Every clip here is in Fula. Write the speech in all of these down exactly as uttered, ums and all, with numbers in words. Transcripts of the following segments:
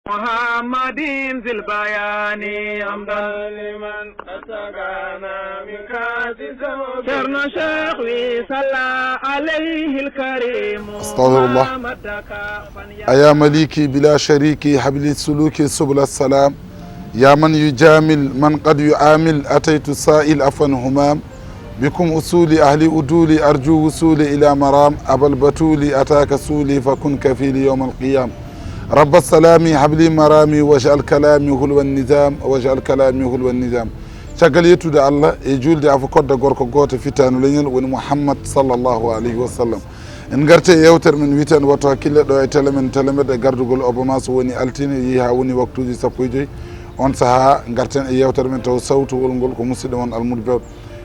محمد ذي البيان حمدا لمن أسقانا من كأس ذوق. Ceerno Cheikh wi صلى عليه الكريم. أستغفر الله. ما مدك فليا. أيا مليكي بلا شريك، هب لي سلوكي سبل السلام. يا من يجامل من قد يعامل، أتيت سائل عفوا همام. بكم أصولي أهلي أدولي، أرجو وصولي إلى مرام. أبا البتول أتاك سولي، فكن كفيلي يوم القيام. رب السلام هب لي مرامي، واجعل كلامي حلو النظام، واجعل كلامي حلو النظام. Caggal yettude Allah e juulde, afo kodda gorko gooto fittaandu leñol, woni Muhammad sallallahu alayhi wa sallam. En ngartii e yewtere men wiyeteende Wattu Hakkille ɗo e tele men, Tele Mbed, e gardugol Obama, so woni altine, yehi haa woni waktuuji sappo e joy. On sahaa ngarten e yewtere men taw sawtowol ngol ko musidɗo mon Almuudu Bewɗo.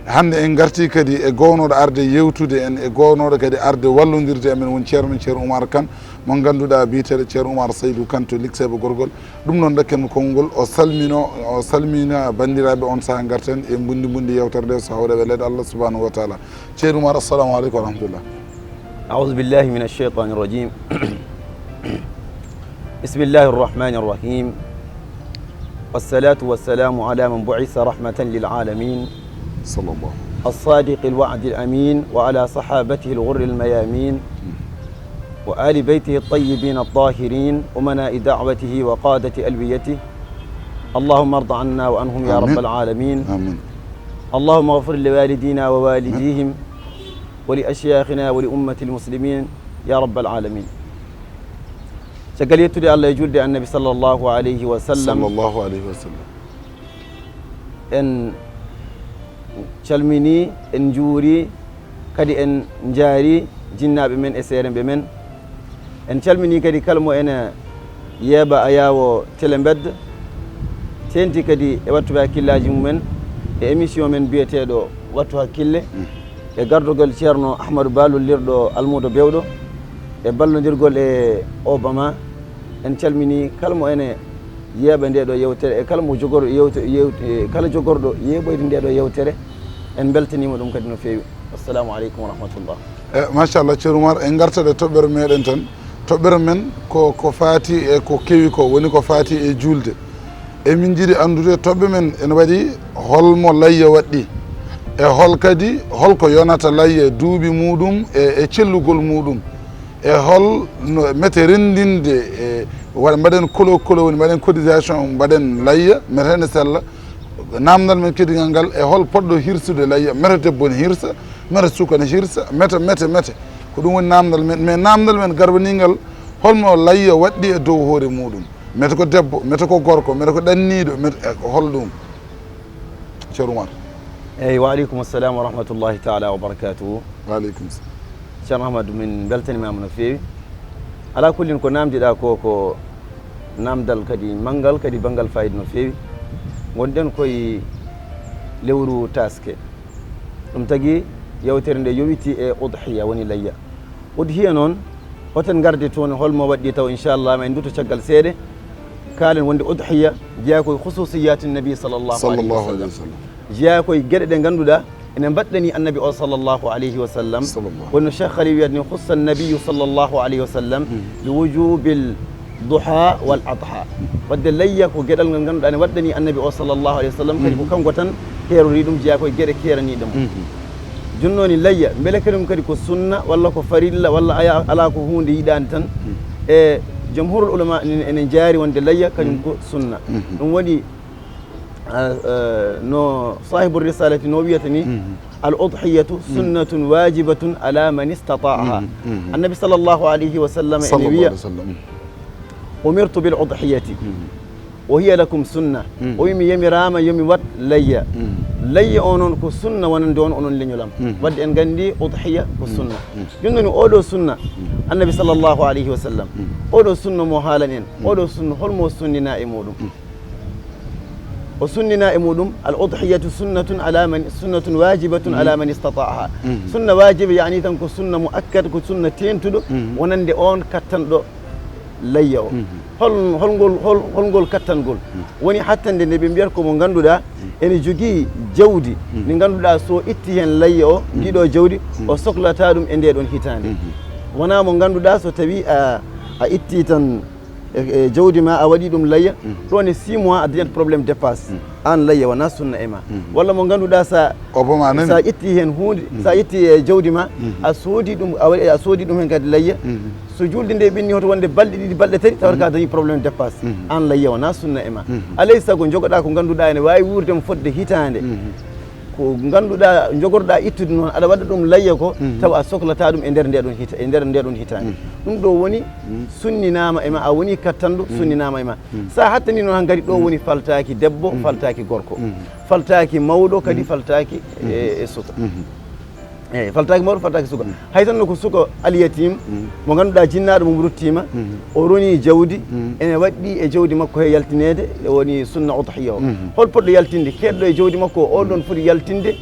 Hannde en ngartii kadi e goonooɗo arde yewtude en, e goonooɗo kadi arde wallondirde e men, woni Ceerno, Ceerno Umar Kan, mo ngannduɗaa biyeteeɗo Ceerno Umar Saydu Kan to Likseeɓe Gorgol. Ɗum noon, ɗakken konngol, o salmino, o salmina banndiraaɓe, on sahaa ngarten e mbundi mbundi yewtere nde, so hawre e welede Allah subhanahu wa taala. Ceerno Umar, assalamu aleykum wa rahmatullah. أعوذ بالله من الشيطان الرجيم. بسم الله الرحمن الرحيم. والصلاة والسلام على من بعث رحمة للعالمين. صلى الله. الصادق الوعد الأمين وعلى صحابته الغر الميامين وآل بيته الطيبين الطاهرين أمناء دعوته وقادة ألويته. اللهم ارض عنا وعنهم يا رب آمين. العالمين. آمين. اللهم اغفر لوالدينا ووالديهم ولأشياخنا ولأمة المسلمين يا رب العالمين. Caggal yettude Allah e julde Annabi sallallahu alayhi wa sallam. Sallallahu alayhi wa sallam. En calminii, en njuurii, kadi en njaarii jinnaaɓe men e seeremɓe men. En calminii kadi kala mo ene yeeɓa ayaawo Tele Mbed, teeŋti kadi e wattuɓe hakkillaaji mumen e émission men biyeteeɗo Wattu Hakkille, e gardogol Ceerno Ahmadou Ba, lollirɗo Almuudo Bewɗo, e ballondirgol e Obama. En calminii kala mo ene yeeɓa nde ɗo yewtere, e kala mo jogorɗo yewte-, yewte-, e kala jogorɗo yeeɓoyde nde ɗo yewtere. En mbeltaniima ɗum kadi no feewi. Assalamu aleykum wa rahmatullah. E, machallah, Ceerno Umar, en ngartat e toɓɓere meɗen tan. Toɓɓere men ko, ko faati e ko kewi ko, woni ko faati e juulde. E min njiɗi anndude toɓɓe men ene waɗi holmo layya waɗɗi, e hol kadi, holko yonata layya, duuɓi muɗum e, e cellugol muɗum. E hol no mete renndinde, e wa-, mbaɗen kolo kolo, woni mbaɗen cotisation, mbaɗen layya, mete ene sella. Naamndal men keddigal ngal, e hol poɗɗo hirsude layya, mete debbo ne hirsa, mete suka ne hirsa, mete, mete, mete. Ko ɗum woni naamndal men, mais naamndal men garwaniingal, holno layya waɗɗi e dow hoore muɗum? Mete ko debbo, mete ko gorko, mete ko ɗanniiɗo, mete, e, ko hol ɗum? Ceerno Umar. Eyi, wa aleykum assalam wa rahmatullahi taala wa barakatuhu. Wa aleykum salam. Ceerno Ahmadu, min mbeltanimaama no feewi. Alaa kullin, ko naamndiɗaa ko, ko naamndal kadi manngal, kadi banngal faayiida no feewi. Ngonɗen koye lewru taaske. Ɗum tagi yewtere nde yowitii e udhiya, woni layya. Udhiya noon, hoto en ngarde toon, holmo waɗɗi taw, inchallah, ma en ndutto caggal seeɗa. Kaalen wonde udhiya jeyaa koye khususiyati nabi sallallahu alayhi wa sallam. Sallallahu alayhi wa sallam. Jeyaa koye geɗe ɗe ngannduɗaa ene mbaɗɗani Annabi o sallallahu alayhi wa sallam. Sallallahu. Wonno Cheikh Khalil wiyata ni, khussa nabiyyu sallallahu alayhi wa sallam bi wujubil duha wal adha. Wadde layya ko geɗal ngal ngannduɗaa ne waɗɗani Annabi o sallallahu alayhi wa sallam, kadi ko kanko tan heerori ɗum, jeyaa koye geɗe keeraniiɗe mo. Jooni noon layya, mbele kadi ɗum kadi ko sunna walla ko farilla walla aya-, alaa, ko huunde yiɗaande tan? E jumhurul ulama ene, ene njaari wonde layya kañum ko sunna. Ɗum waɗi, ah, ah, no saahibu risalati no wiyata ni, al udhiyatu sunnatun wajibatun ala man istata'aha. Annabi sallallahu alayhi wa sallam ene wiya, umirtu bil udhiyati. Wa hiya lakum sunna. O wi, mi yamiraama yo mi waɗ layya. Layya o noon ko sunna wonande on, onon leñol am. Wadde en nganndi udhiya ko sunna. Jooni noon oɗo sunna, Annabi sallallahu alayhi wa sallam, oɗo sunna mo haalan en, oɗo sunna holmo o sunnina e muɗum? O sunnina e muɗum, al udhiyatu sunnatun ala man, sunnatun wajibatun ala man istata'aha. Sunna wajiba, yaani tan ko sunna muakkad, ko sunna teeŋtuɗo wonande on kattanɗo layya o. Hol, holngol, hol, holngol kattangol woni hattande nde ɓe mbiyata ko mo ngannduɗaa ene jogii jawdi ndi ngannduɗaa so itti heen layya o, ndiɗo jawdi, o soklata ɗum e nde ɗon hitaande. Wonaa mo ngannduɗaa so tawi a, a itti tan e, e jawdi ma a waɗi ɗum layya, ɗon e six mois a dañat problème dépasse. Aan layya wonaa sunna e ma. Walla mo ngannduɗaa sa, o boma nani, sa ƴetti heen huunde, sa ƴetti e jawdi ma, a soodi ɗum, a waɗi, a soodi ɗum heen kadi layya. So julde nde ɓenni hoto wonde balɗe ɗiɗi, balɗe tati, tawata ka dañi problème dépasse. Aan layya wonaa sunna e ma. Alay sago jogoɗaa ko ngannduɗaa ene waawi wuurde mo fodde hitaande. Ko ngannduɗaa jogorɗaa ittude noon, aɗa waɗa ɗum layya ko, tawa a soklataa ɗum e nder nde ɗon hita-, e nder nde ɗon hitaande. Ɗum ɗo woni sunninaama e ma, a woni kattanɗo, sunninaama e ma. Sa hattani noon han kadi ɗo woni faltaaki debbo, faltaaki gorko. Faltaaki mawɗo, kadi faltaaki e, e suka. Eeyi, faltaaki mawɗo, faltaaki suka. Hay tan no ko suka alyatim, mo ngannduɗaa jinnaaɗo mum ruttiima, o roni jawdi, ene waɗɗi e jawdi makko he yaltineede, woni sunna udhiya o. Hol poɗɗo yaltinde? Keedɗo e jawdi makko o, oɗon foti yaltinde,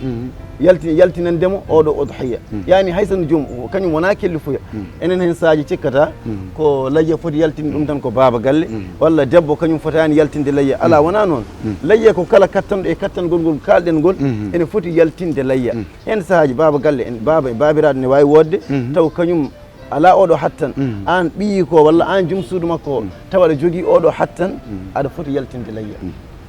yalti-, yaltinande mo oɗo udhiya. Yani hay tan joom, kañum wonaa kellifuya. Enen heen saaji cikkata, ko layya foti yaltinde ɗum tan ko baaba galle, walla debbo kañum fotaani yaltinde layya. Alaa, wonaa noon. Layya ko kala kattanɗo e kattangol ngol kaalɗen ngol, ene foti yaltinde layya. Heen sahaaji baaba galle en, baaba e baabiraaɗo ne waawi woodde, taw kañum alaa oɗo hattan. Aan ɓiyi ko walla aan jom suudu makko o, taw aɗa jogii oɗo hattan, aɗa foti yaltinde layya.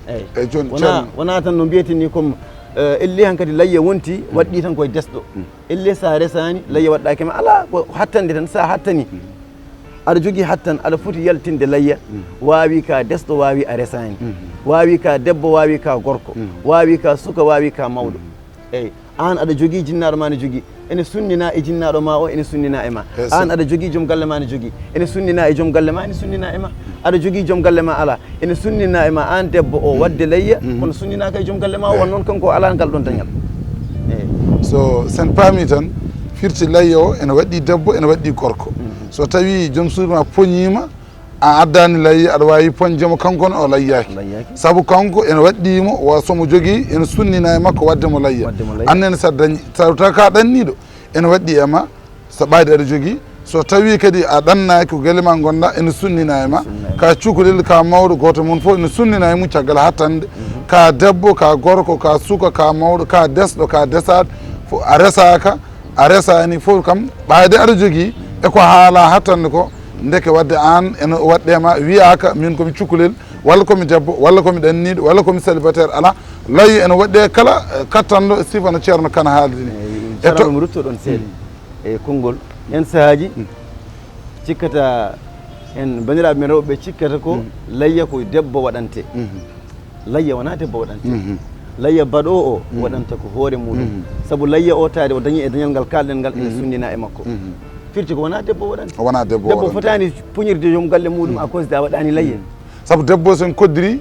Eeyi. Eeyi, jooni wonaa, Ceerno, wonaa tan no mbiyeten ni comme, eh, ellee han kadi layya wonti, waɗɗii tan koye desɗo. Ellee sa resaani, layya waɗɗaaki ma. Alaa, ko hattande tan, sa hattani. Aɗa jogii hattan, aɗa foti yaltinde layya. Waawi ka desɗo, waawi a resaani. Waawi ka debbo, waawi ka gorko. Waawi ka suka, waawi ka mawɗo. Eeyi, aan aɗa jogii, jinnaaɗo ma ne jogii. Ene sunnina e jinnaaɗo ma o, ene sunnina e ma. Eeyi, aan aɗa jogii, jom galle ma ne jogii. Ene sunnina e jom galle ma, ene sunnina e ma. Aɗa jogii jom galle ma alaa. Ene sunnina e ma aan debbo o waɗde layya, kono sunninaaka e jom galle ma o, won noon kanko o alaa ngal ɗon dañal. Eeyi. So sen paami tan, firti layya o ene waɗɗi debbo, ene waɗɗi gorko. So tawi jom suudu ma poñiima, a addaani layya, aɗa waawi poñde mo kanko ne o layyaaki. Layyaaki. Sabu kanko ene waɗɗii mo, wa so mo jogii, ene sunnina e makko waɗde mo layya. Waɗde mo layya. Aan ne sa dañi, sa tawi ka ɗanniiɗo, ene waɗɗi e ma, so ɓaade aɗa jogii, so tawi kadi a ɗannaaki ko galle ma ngonɗa, ene sunnina e ma. Sunnina e ma. Ka cukalel, ka mawɗo, gooto mon fof ene sunnina e mum caggal hattande. Ka debbo, ka gorko, ka suka, ka mawɗo, ka desɗo, ka desaaɗo, fof a resaaka, a resaani fof kam, ɓaade aɗa jogii e ko haala hattande ko, ndeke waɗde aan ene waɗɗe ma, wiyaaka min ko mi cukalel, walla ko mi debbo, walla ko mi ɗanniiɗo, walla ko mi célibataire, alaa. Layya ene waɗɗe kala, eh, kattanɗo, sifa no Ceerno Kan haaldi ni. Eeyi, e to- ceerno mi rutto ɗon seeɗa. E konngol, heen sahaaji, cikkata en, banndiraaɓe men rewɓe ɓe cikkata ko layya ko debbo waɗante. Layya wonaa debbo waɗante. Layya baɗoowo o waɗanta ko hoore muɗum. Sabu layya o taade o dañi e dañal ngal kaalɗen ngal ene sunnina e makko. Firti ko wonaa debbo waɗante. O wonaa debbo waɗante. Debbo fotaani poñirde joom galle muɗum à cause de a waɗaani layya. Sabu debbo so en koddiri,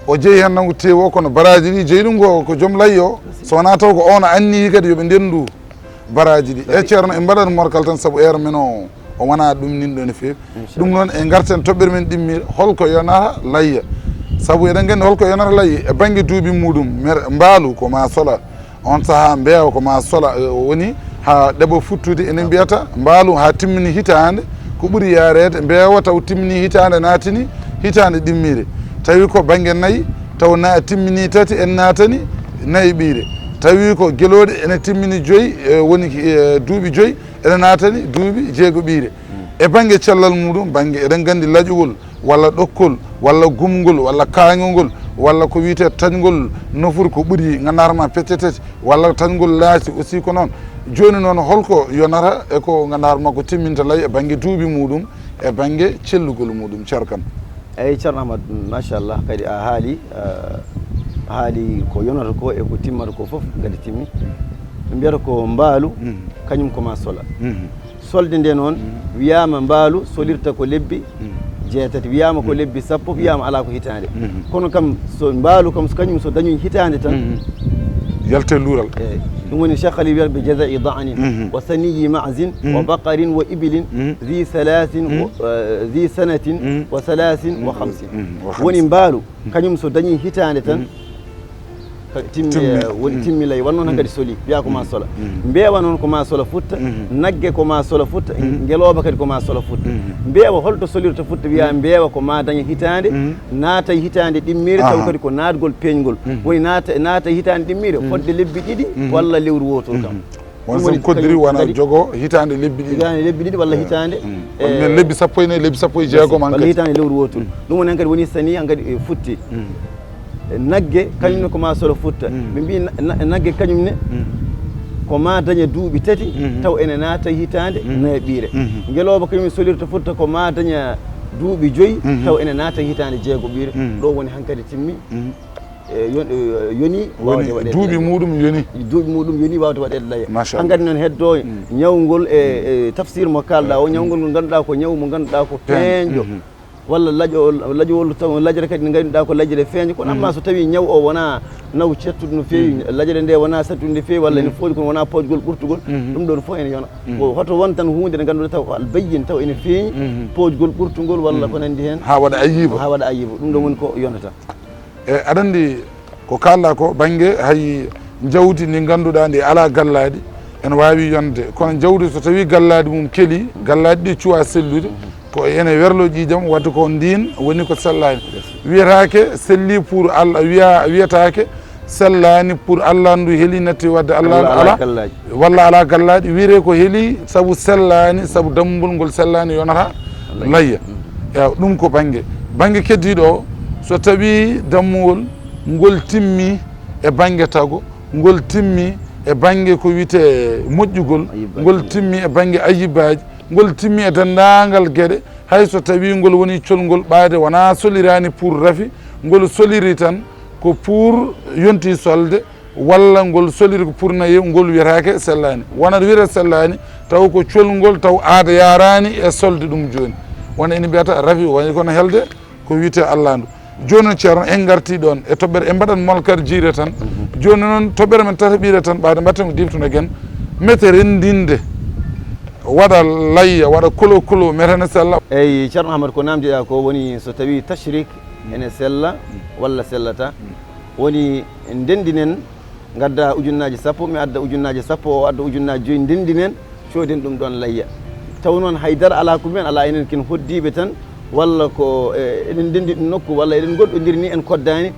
o jeyi heen nangu teewo, kono baraaji ɗi jeyi ɗum ko, ko joom layya o. So wonaa taw ko on o anniyi kadi yo ɓe ndenndu baraaji ɗi. E Ceerno, en mbaɗat morkal tan sabu heure men o, o wonaa ɗum nin ɗo no feewi. Ɗum noon, e ngarten toɓɓere men ɗimmiire, holko yonata layya? Sabu eɗen nganndi holko yonata layya e bannge duuɓi muɗum, mer-, mbaalu ko ma sola. On sahaa mbeewa ko ma sola, eh, woni haa ɗeɓa futtude. Enen mbiyata mbaalu haa timmini hitaande, ko ɓuri yaareede, mbeewa taw timmini hitaande, naatini hitaande ɗimmiire. Tawi ko bannge nayi, taw na timmini tati, en naatani nayi ɓiire. Tawi ko gelooɗi ene timmini joyi, eh, woni, eh, duuɓi joyi, ene naatani duuɓi jeego ɓiire. E bannge cellal muɗum, bannge eɗen nganndi laƴuwol, walla ɗokkol, walla gumngol, walla kaañgol, walla ko wiyetee tañgol nofuru ko ɓuri nganndaar ma pecce tati, walla tañgol laaci aussi ko noon. Jooni noon, holko yonata e ko nganndaar ma ko timminta layya e bannge duuɓi muɗum, e bannge cellugol muɗum, Ceerno Kan? Eeyi, Ceerno Ahmad, machallah, kadi a haali, eh, a haali ko yonata ko e ko timmata ko fof, kadi timmi. Ɓe mbiyata ko mbaalu, kañum ko ma sola. Solde nde noon, wiyaama mbaalu solirta ko lebbi jeetati, wiyaama ko lebbi sappo, wiyaama alaa ko hitaande. Kono kam, so mbaalu kam, so kañum so dañi hitaande tan. Yalte luural. Eeyi. Ɗum woni Cheikh Khalil wiyata bi jazai da'nin, wa saniyi ma'zin, wa baqarin, wa ibilin, zi salasin, wa, eh, zi sanatin, wa salasin, wa khamsin. Woni mbaalu, kañum so dañi hitaande tan, ka timmi, timmi, eh, woni timmi layya, wonno tan kadi soli, wiya ko ma sola. Mbeewa noon ko ma sola futta, nagge ko ma sola futta, ngelooba kadi ko ma sola futta. Mbeewa holto solirta futta, wiya mbeewa ko ma daña hitaande, naata e hitaande ɗimmiire, taw kadi ko naatgol peeñgol. Woni naata, naata e hitaande ɗimmiire, fodde lebbi ɗiɗi walla lewru wooturu kam. On ɗum woni sen koddiri kañum wona kadi jogo hitaande lebbi ɗiɗi. Hitaande lebbi ɗiɗi walla hitaande, mm, on eh, men lebbi sappo e nayi, lebbi sappo e jeegom walla hankadi. Hitaande lewru wootu. Mm. Ɗum woni hankadi woni sani hankadi e futti. Mm. E nagge kañum ne ko ma solo futta. Mm. Ɓe mbi na-, na-, nagge kañum ne, mm, ko ma daña duuɓi tati, mm, taw ene naata hitaande, mm, nayaɓiire. Mm. Ngelooba kañum solirta futta ko ma daña duuɓi joyi, mm, taw ene naata hitaande jeegoɓiire. Mm. Ɗo woni hankadi timmi. Mm. E yon-, e yoni woni wawde waɗeede duuɓi layya. Muɗum yoni. Duuɓi muɗum yoni wawde waɗeede layya. Machallah. Hankadi noon heddo, mm, ñawngol e, mm, e tafsir mo kalɗa o, mm, ñawngol ngol ngannduɗaa ko ñaw mo ngannduɗaa ko peeñ-, peeñɗo. Mhm. Walla laƴo-, laƴowol taw lajre kadi nde ngannduɗaa ko lajre feeñe. Kono, mhm, amma so tawi ñaw o wona naw cettuɗo no feewi, mhm, lajre nde wona sattude no feewi, walla, mhm, ene fooɗi kono wona poojgol ɓurtugol, mhm, ɗum ɗon fof ene yona. Mhm. Ko hoto won tan huunde nde ngannduɗaa taw ko albayyin taw ene feeñi, mhm, poojgol ɓurtugol walla, mhm, ko nanndi heen. Haa waɗa ayiba. Haa waɗa ayiba. Ɗum ɗon woni ko yonata. E, aɗa anndi ko kaalɗaa ko bannge hay jawdi ndi ngannduɗaa ndi alaa gallaaɗi, ene waawi yonde. Kono jawdi so tawii gallaaɗi mum kelii, gallaaɗi ɗi cuwaa sellude, ko ene werlo ƴiiƴam, wadde ko ndiin woni ko sellaani. Wiyetaake selli pour Allah, wiya, wiyetaake sellaani pour Allah ndu heli natti wadde Allah ndu alaa. Alaa gallaaɗi. Walla alaa gallaaɗi, wiyetee ko heli sabu sellaani, sabu dammbol ngol sellaani yonata layya. Layya. Mm. Ewa, ɗum ko bannge. Bannge keddiiɗo o, so tawii dammuwol ngol timmi e bannge tago, ngol timmi e bannge ko wiyetee moƴƴugol, ayibaji, ngol timmi e bannge ayibaaji, ngol timmi e denndaangal geɗe, hay so tawii ngol woni colngol ɓaade wonaa soliraani pour rafi, ngol soliri tan ko pour yonti solde, walla ngol soliri ko pour nayi, ngol wiyetaake sellaani. Wonata wiyetee sellaani, taw ko colngol, taw aada yaaraani e solde ɗum jooni. Wona ene mbiyata rafi, woni kono helde ko wiyetee allandu. Jooni noon, Ceerno, en ngartii ɗoon e toɓɓere, en mbaɗat molkar jiire tan. Mhm. Jooni noon, toɓɓere men tataɓiire tan, ɓaade mbaɗten ko diftunogen. Mete renndinde, waɗa layya, waɗa kolo kolo, mete ne sella. Eyi, Ceerno Ahmad, ko naamndiɗaa ko woni so tawii tashrik ene sella walla sellata. Woni ndenndinen, ngadda ujunnaaji sappo, mi adda ujunnaaji sappo, o adda ujunnaaji joyi, ndenndinen, cooden ɗum ɗoon layya. Taw noon hay dara alaa ko men alaa, enen ken hoddiiɓe tan, walla ko, e, eɗen ndenndi ɗum nokku, walla eɗen ngoɗɗondiri ni en koddaani,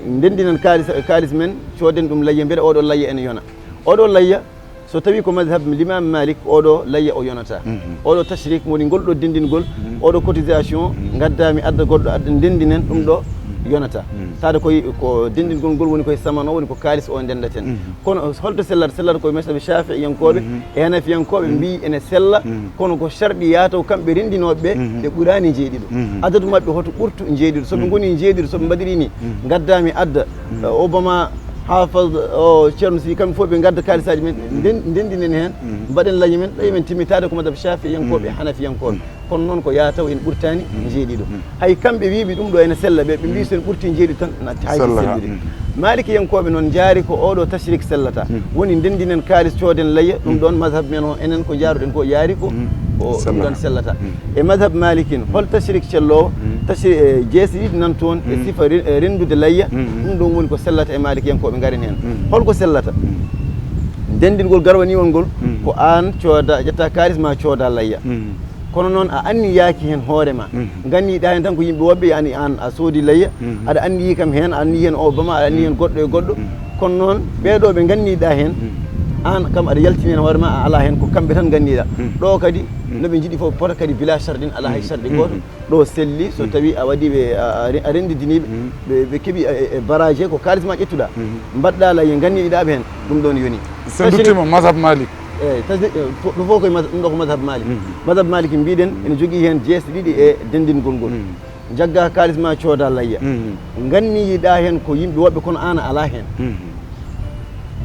ndenndinen kaalis, kaalis men, cooden ɗum layya, mbeɗa oɗo layya ene yona. Oɗo layya, so tawii ko madhab Limam Malik, oɗo layya o yonata. Mhm. Oɗo tashrik woni ngol ɗo denndingol, mhm, oɗo cotisation, mhm, ngaddaa mi adda goɗɗo, adda ndenndinen ɗum ɗo, mhm, yonata. Mhm. Taade koye ko denndingol ngol woni koye saman o, woni ko kaalis o ndenndaten. Mhm. Kono holto sellata? Sellata koye mazhab Shafi'iyankooɓe, mhm, e Hanafiyankooɓe, mhm, mbiyi ene sella, mhm, kono ko sharɗi yaa taw kamɓe renndinooɓe ɓe, mhm, ɓe ɓuraani njeeɗiɗo. Mhm. Adadu maɓɓe hoto ɓurtu njeeɗiɗo. So ɓe, mhm, ngonii njeeɗiɗo, so ɓe mbaɗirii ni, mhm, ngaddaa mi adda, mhm, eh, Obama, Haafaz, o, Ceerno Sii, kamɓe fof ɓe ngadda kaalisaaji men, mhm, nden-, ndenndinen heen, mhm, mbaɗen layya men, layya men timmitaade ko madhab Shafi'iyankooɓe, mhm, Hanafiyankooɓe. Mhm. Kono noon ko yaa taw en ɓurtaani, mhm, njeeɗiɗo. Mhm. Hay kamɓe wiyɓe ɗum ɗo ene sella ɓe, ɓe mbii, mhm, so en ɓurtii njeeɗiɗo tan, na hayti, sella, sellude. Mhm. Maalikiyankooɓe noon njaari ko oɗo tashrik sellata. Mhm. Woni ndenndinen kaalis cooden layya, ɗum, mhm, ɗoon madhab men o, enen ko njaaruɗen ko yaari ko, mhm, ko ɗum ɗoon sellata. Mhm. E madhab Maliki en, hol tashrik celloowo? Mm. Tashri-, e, jeese ɗiɗi nan toon e, mm, sifa re-, e, renndude layya. Mm. Ɗum ɗoon woni ko sellata e Maalikiyankooɓe, ngaren heen. Mm. Hol ko sellata? Mm. Denndingol garwaniwol ngol, mm, ko aan cooda, ƴetta kaalis ma cooda layya. Mm. Kono noon a anniyaaki heen hoore ma. Mm. Nganniɗaa heen tan ko yimɓe woɓɓe, yani aan a soodi layya, mm, aɗa anniyi kam heen, a anniyi heen Obama, aɗa anniyi heen, mm, goɗɗo e goɗɗo. Mm. Kono noon, ɓee ɗoo ɓe nganniɗaa heen, mm, aan kam aɗa yaltini heen hoore ma, a alaa heen, ko kamɓe tan nganniɗaa. Mm. Ɗoo kadi, mm, no ɓe njiɗi fof, pota kadi bila sharɗin, alaa hay, mm, sharɗi, mm, gooto. Mm. Ɗo selli, so, mm, tawi a waɗi ɓe, a, a, a renndidini ɓe, mm, ɓe, ɓe keɓi, e, e, barrage, ko kaalis ma ƴettuɗaa. Mm. Mbaɗɗaa layya, nganniɗaa ɓe heen, ɗum ɗoon yoni. So en nduttiima mazhab Malik. Eeyi, tasde, e, fo-, ɗo fof koye mazhab, ɗum ɗo ko mazhab Malik. Mm. Mazhab Malik mbiɗen, mm, ene jogii heen jeese ɗiɗi e denndingol ngol. Mm. Njaggaa kaalis ma cooda layya. Mhm. Nganniyiɗaa heen ko yimɓe woɓɓe kono aan a alaa heen. Mhm.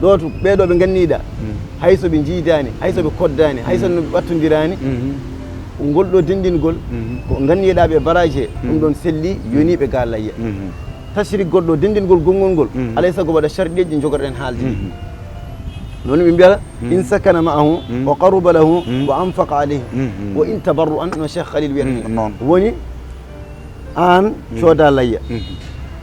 Ɗo to ɓee ɗoo ɓe nganniyiɗaa, mhm, hay so ɓe njiidaani, hay so ɓe koddaani, hay so, mhm, no ɓe ɓattondiraani, mhm, ngol ɗoo denndingol, mhm, ko nganniyiɗaa ɓe barrage, ɗum, mhm, ɗoon selli, mhm, yonii ɓe ga layya. Mhm. Tashrik goɗɗo, denndingol gonngol ngol, mhm, alaa e sago waɗa sharɗeeji ɗi njogorɗen haalde ɗi. Mhm. Noon ɓe mbiyata, mhm, in sakana ma'ahu, mhm, wa qaruba lahu, mhm, wa anfaqa alayhi, mhm, wa in tabarru'an, no Cheikh Khalil wiyata ni. Mhm, noon. Woni aan, mhm, cooda layya. Mhm.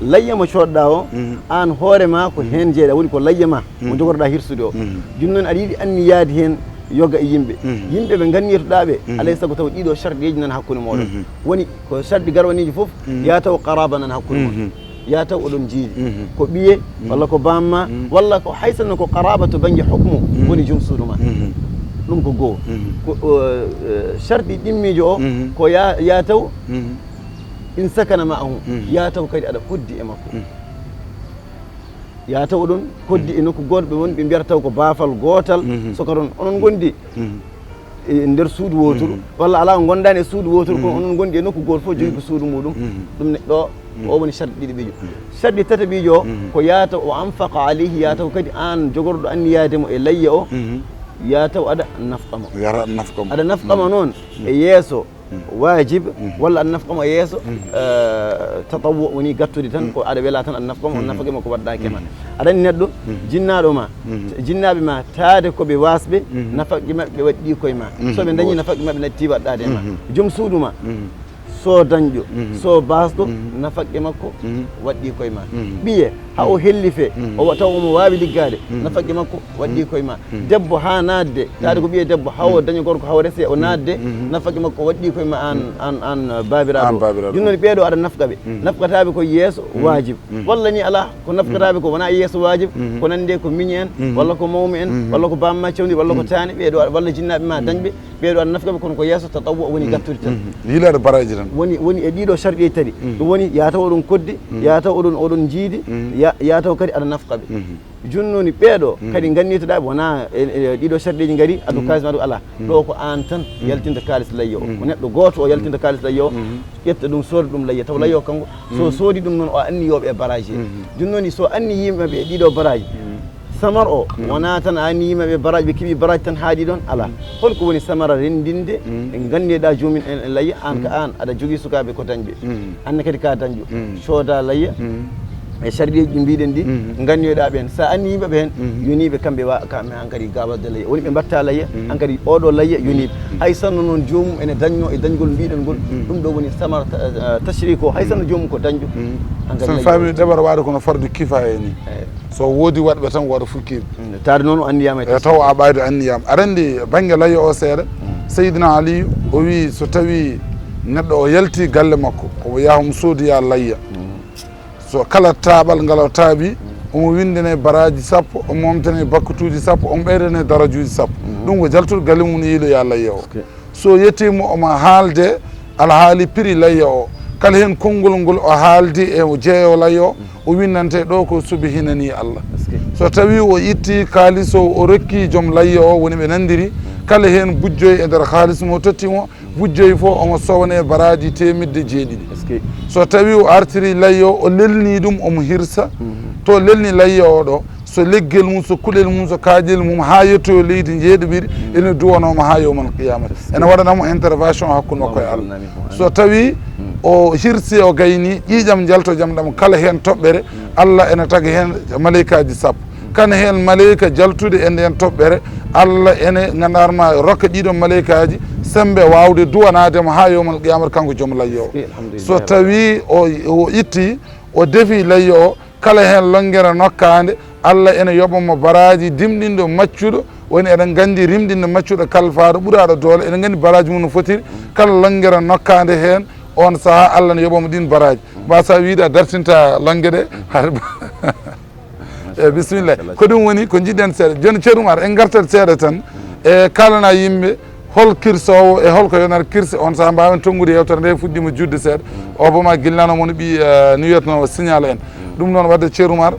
Layya mo coodɗaa o, mhm, aan hoore ma ko, mhm, heen jeeɗa, woni ko layya ma, mo, mhm, njogorɗaa hirsude o. Mhm. Jooni noon aɗa yiɗi anniyaade heen yoga e yimɓe. Mhm. Yimɓe ɓe nganniytoɗaa ɓe, mhm, alaa e sago taw ɗiɗo sharɗeeji nan hakkunde mooɗon. Mhm. Woni ko sharɗi garwaniiji fof, mhm, yaa taw qaraba nan hakkunde mon. Mhm. Yaa taw oɗon njiidi. Ko ɓiye, walla ko bamma, walla ko hay sinno ko qaraba to bannge hukmu woni jom suudu ma. Ɗum ko goo. Ko, eh, eh, sharɗi ɗimmiijo o, ko yaa, yaa taw in sakana ma'ahu, yaa taw kadi aɗa hoddi e makko. Yaa taw oɗon hoddi e nokku gooto, ɓe woni ɓe mbiyata taw ko baafal gootal, so ko toon onon ngondi e nder suudu wooturu, walla alaa, on ngondaani e suudu wooturu, kono onon ngondi e nokku gooto, fof jogii ko suudu muɗum. Ɗum ne ɗo, o woni sharɗi ɗiɗi ɓijo. Sharɗi tataɓijo o, ko yaa taw o anfaqa alayhi, yaa taw kadi aan jogorɗo anniyaade mo e layya o, yaa taw aɗa nafqa mo. Yara nafqa mo. Aɗa nafqa mo noon e yeeso waajib, walla aɗa nafqa mo e yeeso, eh, tatawwu, woni gattude tan, ko aɗa wela tan, aɗa nafqa mo, on nafaqi mo ko waɗɗaaki ma. Aɗa anndi neɗɗo, jinnaaɗo ma, jinnaaɓe ma, taade ko ɓe waasɓe, nafaqi maɓɓe waɗɗii koye ma. So ɓe dañii nafaqi maɓɓe, nattii waɗɗaade e ma. Jom suudu ma, so dañɗo, so baasɗo, nafaqi makko waɗɗii koye ma. Ɓiye, haa o hellife, o wa-, taw omo waawi liggaade, nafaqi makko waɗɗii koye ma. Debbo haa naatde, taade ko ɓiye debbo, haa o daña gorko, haa o rese, o naatde, nafaqi makko waɗɗii koye ma aan, aan, aan, uh, baabiraaɗo. Aan baabiraaɗo. Jooni noon ɓee ɗo aɗa nafqa ɓe. Nafqataa ɓe ko yeeso waajib. Walla ni alaa, ko nafqataa ɓe ko wonaa yeeso waajib, ko nande ko miñi en, walla ko mawmi en, walla ko bamma cewndi, walla ko taani, ɓee ɗo, walla jinnaaɓe ma dañɓe, ɓee ɗo aɗa nafqa ɓe kono ko yeeso tatawwu woni gattude tan. Yiilaade baraaji tan. Woni, woni e ɗiɗo sharɗi tati. Ɗum woni yaa taw oɗon koddi, yaa taw oɗon, oɗon njiidi, ya-, yaa taw kadi aɗa nafqa ɓe. Jooni noon ɓee ɗo kadi ngannitoɗaa ɓe wonaa e, e ɗiɗo sharɗeeji ngari, addu kaalis ma ɗum alaa. Ɗo ko aan tan yaltinta kaalis layya o. Ko neɗɗo gooto o yaltinta kaalis layya o, ƴetta ɗum, sooda ɗum layya, taw layya o kanko. So soodi ɗum noon, o anni yooɓe e baraaji he. Jooni noon so anni yimɓe ɓe e ɗiɗo baraaji, samar o wonaa tan a anni yimɓe ɓe baraaji, ɓe keɓi baraaji tan haaɗi ɗoon, alaa. Holko woni samara renndinde e nganndiɗaa joomum en, en layya, aan ka aan aɗa jogii sukaaɓe ko dañɓe. Aan ne kadi ka dañɗo. Cooda layya. E sharɗiiji ɗi mbiɗen ɗi, nganndiyoɗaa ɓeen. So a anni yimɓe ɓe heen, yoniiɓe kamɓe wa-, kamɓe hankadi ga waɗde layya. Woni ɓe mbatta layya, hankadi oɗo layya yoniiɓe. Hay sinno noon joomum ene dañno e dañgol mbiɗen ngol, ɗum ɗo woni samar ta-, eh, tashrik o. Hay sinno joomum ko dañɗo, hankadi so en layya faami o. Ɗeɓara waɗa kono fardu kifaya ni. Eh. So woodi waɗɓe tan waɗa fukkiiɓe. Mm, taade noon o anniyaama e e taw a ɓayde anniyaama. Aɗa anndi bannge layya o seeɗa. Seydina Aliyu o wii so tawi neɗɗo o yalti galle makko, omo yaha omo soodoya layya. So kala taaɓal ngal o taaɓi, omo winndane baraaji sappo, omo momtane bakkutuuji sappo, omo ɓeydane darajuuji sappo. Ɗum ko jaltuɗo galle mum ne yiiloya layya o. Ok. So yettiima omo haalde alhaali prix layya o. Kala heen konngol ngol o haaldi e o jeeyo layya o, o winndante ɗo ko subi hinani Allah. Est-ce que? So tawi o itti kaalis o, o rokki joom layya o, woni ɓe nanndiri, kala heen bujjoy e nder kaalis mo totti mo, bujjoy fof omo sowne baraaji teemedde jeeɗiɗi. Est-ce que? So tawi o artiri layya o, o lelni ɗum, omo hirsa. To lelni layya o ɗo, so leggel mum, so kuɗel mum, so kaaƴel mum, haa yettoyo leydi njeeɗiɓiri, ene duwanoo mo haa yowmal qiyamata. Est-ce que? Ene waɗana mo intervention hakkunde makko e Allah. Allahumma amin. So tawi o hirsi, o gayni, ƴiiƴam njalto jam ɗam, kala heen toɓɓere, Allah ene taga heen maleykaaji sappo. Kana heen maleyka jaltude e ndeen toɓɓere, Allah ene, nganndaar ma, rokka ɗiɗon maleykaaji semmbe waawde duwanaade mo haa yowmal qiyamata, kanko joom layya o. Alhamdulillah. So tawi o, o itti, o defi layya o, kala heen lonngere nokkaande, Allah ene yoɓa mo baraaji dimɗinɗo maccuɗo. Woni eɗen nganndi rimɗinde maccuɗo kalfaaɗo ɓuraaɗo doole, eɗen nganndi baraaji mum no fotiri. Kala lonngere nokkaande heen, oon sahaa Allah ne yoɓa mo ɗiin baraaji. Mbasa wiide a dartinta lonnge ɗe. Har-, e, bisimilla. Ko ɗum woni ko njiɗɗen seeɗa. Jooni, Ceerno Umar, en ngartat seeɗa tan e kaalana yimɓe hol kirsoowo e holko yonata kirse. On sahaa mbaawen tonngude yeewtere nde, fuɗɗiima juutde seeɗa. O boma gilnano mon ɓi, eh, no wiyatnoo signal en. Ɗum noon waɗde Ceerno Umar,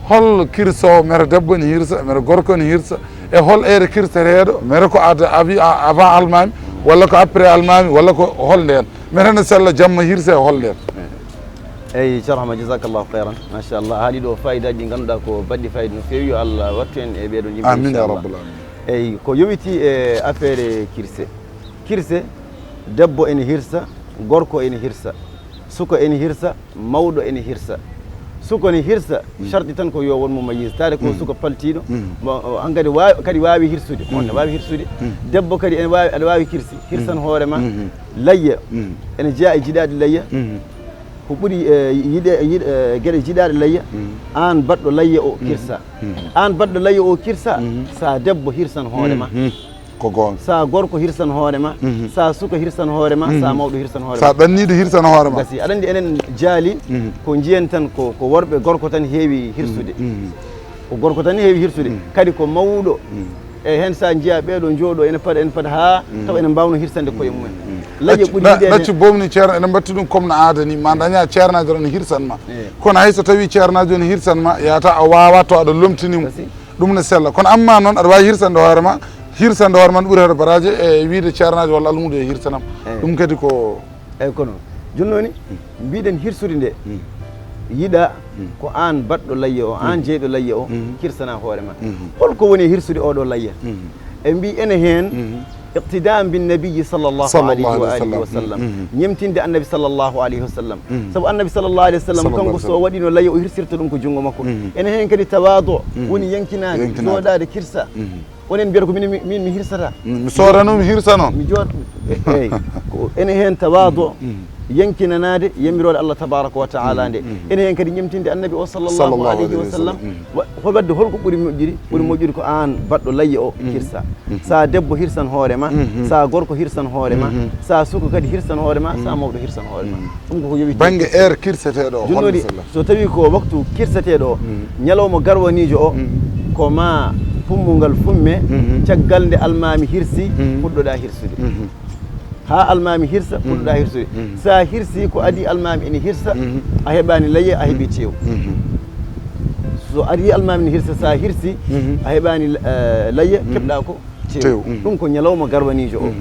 hol kirsoowo, mere debbo ne hirsa, mere gorko ne hirsa, e hol heure kirseteeɗo, mere ko ad-, avi-, a-, avant almaami, walla ko après almaami, walla ko hol ndeen? Mere ne sella jamma hirsa e hol ndeen? Eyi, Ceerno Ahmad, jazakallahu khairan. Machallah, a haali ɗo faayidaaji ɗi ngannduɗaa ko baɗɗi faayida no feewi. Yo Allah wattu en e ɓee ɗoon yimɓe, amin ya inchallah. Rabbal alamin. Eyi, ko yowiti e affaire kirse. Kirse, debbo ene hirsa, gorko ene hirsa, suka ene hirsa, mawɗo ene hirsa. Suka ne hirsa, sharti tan ko yo won mo mayyiz. Taade ko suka paltiiɗo, mo, o, hankadi waawi, kadi waawi hirsude. On ne waawi hirsude. Debbo kadi ene waawi, aɗa waawi kirsi. Hirsan hoore ma. Layya. Ene jeyaa e jiɗaaɗi layya. Ko ɓuri, eh, yiɗe-, yiɗe-, eh, geɗe jiɗaaɗe layya. Aan baɗɗo layya o kirsa. Aan baɗɗo layya o kirsa, sa debbo hirsan hoore ma. Ko goonga. Sa gorko hirsan hoore ma, Mhm. sa suka hirsan hoore ma, sa mawɗo hirsan hoore Sa ma. Ɓanniiɗo hirsan hoore ma. Gasi, aɗa anndi enen jaali, Mhm. ko njiyen tan ko, ko worɓe, gorko tan heewi hirsude. Mhm. Ko gorko tan heewi hirsude. Kadi ko mawɗo. E heen sa njiya ɓeeɗo njooɗo ene paɗa, ene paɗa haa tawa ene mbaawno hirsande koye mumen. Layya Ɗaccu- ɓuri ɗa- yiɗeede. Ɗaccu boomni ceerno, eɗen mbaɗti ɗum comme no aada ni, ma daña ceernaajo tan hirsan ma. Eh. Kono hay so tawi ceernaajo ne hirsan ma, yata a waawa to aɗa lomtini mo. Gasi. Ɗum ne sella. Kono amma noon aɗa waawi hirsande hoore ma, hirsande hoore ma ne ɓuri heɗo baraaji e wiide ceernaajo walla almuudo e hirsanam. Eh. Ɗum kadi ko Eyyi, kono jooni noon mbiɗen hirsude nde yiɗa ko aan baɗɗo layya o, aan jeyɗo layya o, hirsana hoore ma. Holko woni e hirsude oɗo layya? E mbi ene heen iqtidaan bin nabiyyi sallallahu Sallallahu alayhi wa alayhi alihi wa wa sallam. sallam. Ñemtinde annabi sallallahu alayhi wa sallam. Sabu annabi sallallahu alayhi wa sallam Sallallahu kanko alayhi wa so waɗino layya o hirsirta ɗum ko junngo makko. Ene heen kadi tawaadu woni yankinaade, Yankinaade. Jooɗaade kirsa. Onen mbiyata ko min, min, min mi hirsata. Mi soodano mi hirsa noon. Mi jooɗ eyyi ko ene heen tawaadu yankinanaade yamiroore Allah tabaraka wa taala nde. Ene heen kadi ñemtinde annabi o sallallahu Sallallahu alayhi wa alayhi wa sallam. sallam. Wa- ko wadde holko ɓuri moƴƴiri? Ɓuri moƴƴiri ko aan baɗɗo layya o hirsa. Sa debbo hirsan hoore ma, sa gorko hirsan hoore ma, sa suka kadi hirsan hoore ma, sa mawɗo hirsan hoore ma. Ɗum koko yowitii. Bannge heure kirseteeɗo o, Jooni holno waɗi, sella? So tawii ko waktu kirseteeɗo o, ñalawma garwaniijo o, ko ma pummungal fumme, caggal nde almaami hirsi, puɗɗoɗaa hirsude. Haa almaami hirsa, puɗɗoɗaa hirsude. So a hirsii ko adii almaami ene hirsa, a heɓaani layya, a heɓii teewu. So adii almaami ene hirsa, so a hirsii, a heɓaani, eh, layya, keɓɗaa ko teewu. Teewu. Ɗum ko ñalawma garwaniijo o.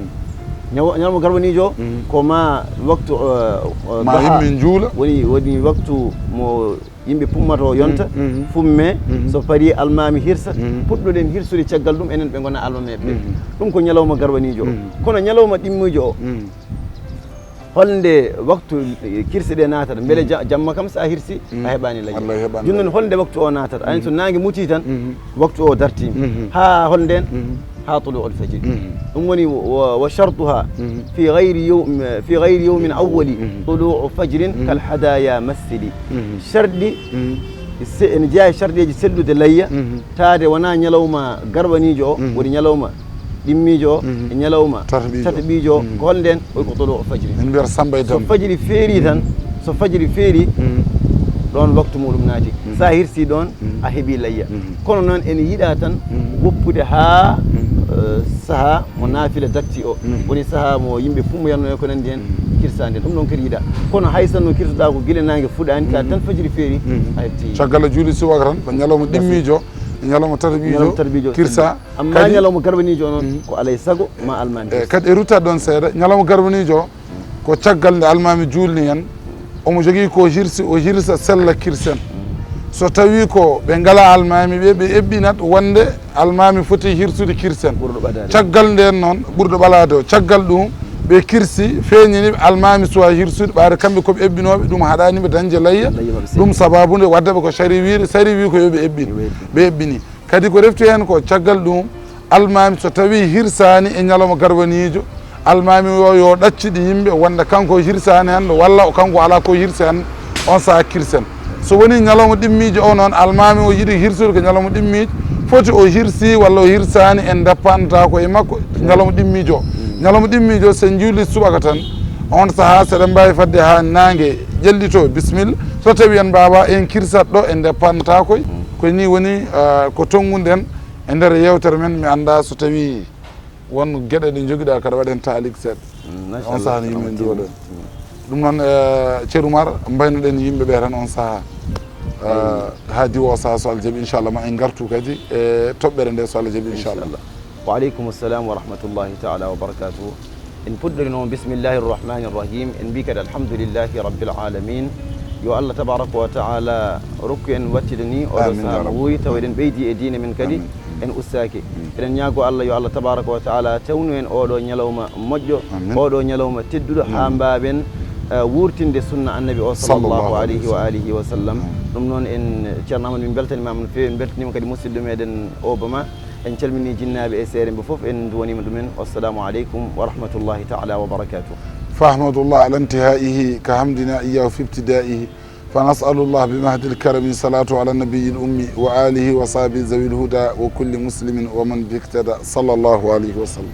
Ñaw- ñalawma garwaniijo o, ko ma waktu, eh, eh, Ma duha. Yimɓe njuula. Woni, woni waktu mo yimɓe pummato yonta, fumme, so parii almaami hirsa, puɗɗoɗen hirsude caggal ɗum, enen ɓe ngona almameeɓe ɓe. Ɗum ko ñalawma garwaniijo o. Kono ñalawma ɗimmiijo o, holnde waktu, eh, kirse ɗe naatata? Mbele ja- jamma kam so a hirsi, a heɓaani layya. Wallaahi heɓaani layya. Jooni noon holnde waktu o naatata? Ayen so naange mutii tan, waktu o dartiima. Haa holnden? Haa tuluu'ul fajri. Ɗum woni wa, wa shartuha fi gayri yawm-, fi gayri yawmin awwali tuluu'u fajrin kal hadaya massili. Sharɗi se-, ene jeyaa e sharɗeeji sellude layya, taade wonaa ñalawma garwaniijo o, woni ñalawma ɗimmiijo o, e ñalawma Tataɓiijo. Tataɓiijo o, ko holnden? Oy ko tuluu'u fajri. Min mbiyata Samba e So Demba. fajiri feerii tan, so fajiri feerii, ɗoon waktu muɗum naati. So a hirsii ɗoon, a heɓii layya. Kono noon ene yiɗaa tan woppude haa, eh, sahaa mo naafila dartii o. Woni sahaa mo yimɓe pummoyatnoo e ko nanndi heen, kirsaande. Ɗum ɗoon kadi yiɗaa. Kono hay sinno kirsuɗaa ko gila naange fuɗaani, taade tan fajiri feerii, a heɓtii. Caggal a juulii subaka tan, ko ñalawma ɗimmiijo, ñalawma tataɓiijo, Ñalawma tataɓiijo, kirsa. Amma Kadi ñalawma garwaniijo o noon, ko alaa e sago ma almaami. Eh, kadi e ruttaade ɗoon seeɗa, ñalawma garwaniijo o, ko caggal nde almaami juulni en, omo jogii ko hirsi, o hirsa sella kirsen. So tawii ko ɓe ngalaa almaami ɓe, ɓe eɓɓinat wonde almaami foti hirsude kirsen. Ɓurɗo ɓadaade. Caggal ndeen noon, ɓurɗo ɓalaade o, caggal ɗum, ɓe kirsi, feeñini ɓe almaami suwaa hirsude, ɓaade kamɓe ko ɓe eɓɓinooɓe, ɗum haɗaani ɓe dañde layya. Layya maɓɓe seeɗa. Ɗum sabaabu nde waɗde ɓe ko sari wiiri, sari wii ko yo ɓe eɓɓin. Yo ɓe eɓɓin. Ɓe eɓɓini. Kadi ko refti heen ko caggal ɗum, almaami so tawii hirsaani e ñalawma garwaniijo, almaami o yo ɗacciɗi yimɓe wonde kanko hirsaani hannde walla o kanko alaa ko hirsi hannde, on sahaa kirsen. So wonii ñalawma ɗimmiijo o noon, almaami o yiɗi hirsude ko ñalawma ɗimmiijo, foti o hirsii walla o hirsaani, en ndeppantaako e makko ñalawma ɗimmiijo o. Ñalawma ɗimmiijo o, so en njuulii subaka tan, on sahaa so eɗen mbaawi fadde haa naange ƴellitoo, bisimilla. So tawii en mbaawaa, en kirsat ɗo, en ndeppantaako. Ko nii woni, ah, ko tonngunoɗen e nder yeewtere men. Mi anndaa so tawii won geɗe ɗe njogiɗaa, kaɗa waɗen taalik seeɗa. Mm, machallah. On sahaa no yimɓe nduwoɗo. Ɗum noon, eh, Ceerno Umar, mbaynoɗen yimɓe ɓe tan on sahaa. Eh, haa diwa o sahaa so Allah jaɓi, inchallah, ma en ngartu kadi e toɓɓere nde so Allah jaɓi, inchallah. Inchallah. Wa aleykum assalam wa rahmatullahi taala wa barakatuhu. En puɗɗori noon, bismillahi rrahmani rrahim. En mbi kadi alhamdulillahi rabbil alamin. Yo Allah tabaraka wa taala rokku en wattide ni oɗo sahaa mo wuuri, tawa eɗen ɓeydi e diine men kadi, en ustaaki. Eɗen ñaago Allah yo Allah tabaraka wa taala tewnu en oɗo ñalawma moƴƴo, oɗo ñalawma tedduɗo, haa mbaawen, eh, wuurtinde sunna annabi o sallallahu alayhi wa alihi wa sallam. Ɗum noon en, Ceerno Amadou, min mbeltaniima ma no feewi, en mbeltaniima kadi musidɗo meɗen Obama. En calminii jinnaaɓe e seerenɓe fof, en nduwaniima ɗumen. Wassalamu aleykum wa rahmatullahi taala wa barakatuh. Fa ahmadullah ala intihaihi ka hamdina iyahu fi ibtidaihi. فنسأل الله بمحض الكرم صلاة على النبي الأمي وآله وصحبه ذوي الهدى وكل مسلم ومن به اهتدى، صلى الله عليه وسلم.